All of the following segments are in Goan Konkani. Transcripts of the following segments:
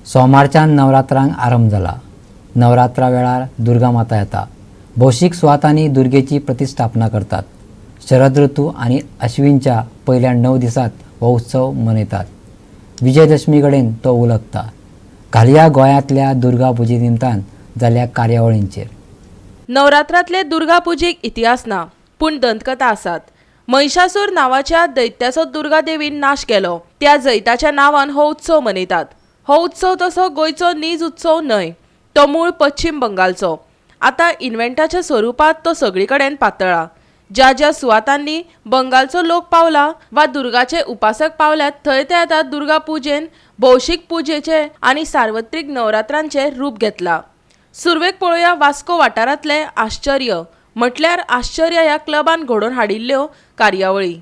सोमारच्यान नवरात्रांक आरंभ जाला. नवरात्रा वेळार दुर्गा माता येता. भौशीक सुवातांनी दुर्गेची प्रतिस्थापना करतात. शरद ऋतू आनी अश्विनच्या पयल्या 9 दिसांत हो उत्सव मनयतात. विजयदशमी कडेन तो उलगता. घालया गोंयांतल्या दुर्गा पुजे निमतान जाल्ल्या कार्यावळींचेर. नवरात्रांतले दुर्गा पुजेक इतिहास ना, पूण दंतकथा आसात. महिषासूर नांवाच्या दैत्याचो दुर्गा देवीन नाश केलो. त्या जैताच्या नांवान हो उत्सव मनयतात. हो उत्सव तसो गोंयचो नीज उत्सव न्हय, तो मूळ पश्चीम बंगालचो. आतां इव्हेंटाच्या स्वरुपांत तो सगळी कडेन पातळ्ळा. ज्या ज्या सुवातांनी बंगालचो लोक पावला वा दुर्गाचे उपासक पावल्यात थंय ते आतां दुर्गा पुजेन भौशीक पुजेचे आनी सार्वत्रिक नवरात्रांचें रूप घेतलां. सुरवेक पळोवया वास्को वाठारांतले आश्चर्य म्हटल्यार आश्चर्य ह्या क्लबान घडोवन हाडिल्ल्यो कार्यावळी.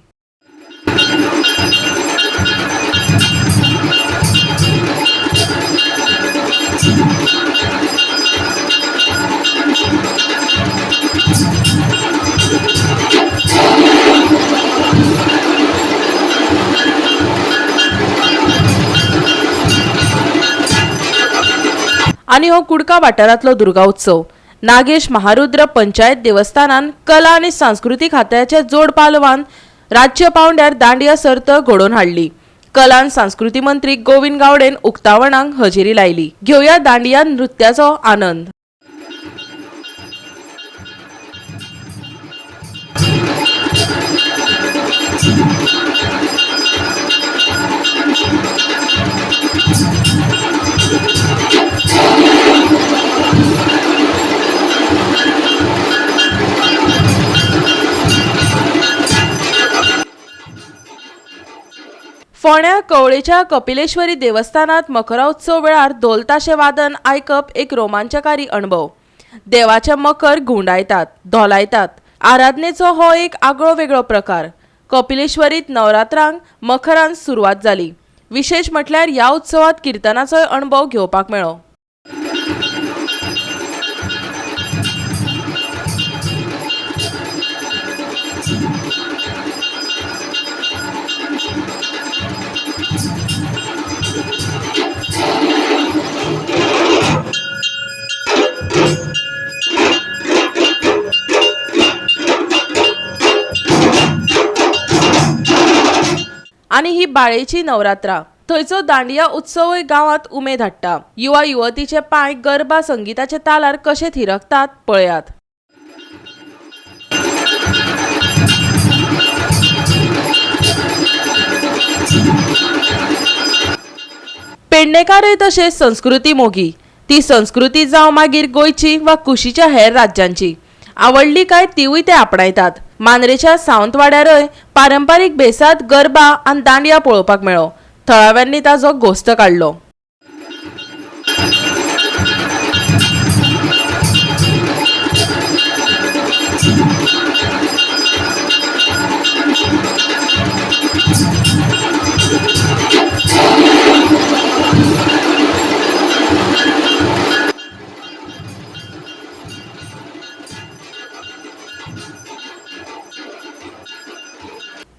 आनी हो कुडका वाठारांतलो दुर्गा उत्सव नागेश महारुद्र पंचायत देवस्थानान कला आनी सांस्कृतीक खात्याच्या जोड पालवान राज्य पावंड्यार दांडिया सर्त घडोवन हाडली. कला आनी संस्कृती मंत्री गोविंद गावडेन उक्तावणाक हजेरी लायली. घेवया दांडिया नृत्याचो आनंद. फोंड्या कवळेच्या कपिलेश्वरी देवस्थानात मखरोत्सव वेळार धोल ताशे वादन आयकप एक रोमांचकारी अणभव. देवाचे मखर घुंवडायतात, धोलायतात. आराधनेचो हो एक आगळो वेगळो प्रकार. कपिलेश्वरीत नवरात्रांक मखरान सुरवात जाली. विशेश म्हटल्यार ह्या उत्सवात किर्तनाचोय अणभव घेवपाक मेळ्ळो. आनी ही बाळेची नवरात्रा थंयचो दांडिया उत्सवय गांवांत उमेद हाडटा. युवा युवतीचे पांय गरबा संगिताच्या तालार कशे थिरकतात पळयात. पेडणेकारय तशें संस्कृती मोगी. ती संस्कृती जावं मागीर गोंयची वा कुशीच्या हेर राज्यांची, आवडली काय तिवूय ते आपणायतात. मांद्रेच्या सावंतवाड्यारय पारंपारीक भेसांत गरबा आनी दांडिया पळोवपाक मेळ्ळो. थळाव्यांनी ताजो घोस्त काडलो.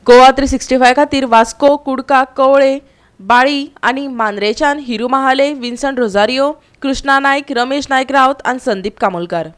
गोवा 365 खातीर वास्को, कुडका, कवळे, बाळी आनी मांद्रेच्यान हिरू महाले, विन्संट रोझारियो, कृष्णा नायक, रमेश नायक रावत आनी संदीप कामोलकार.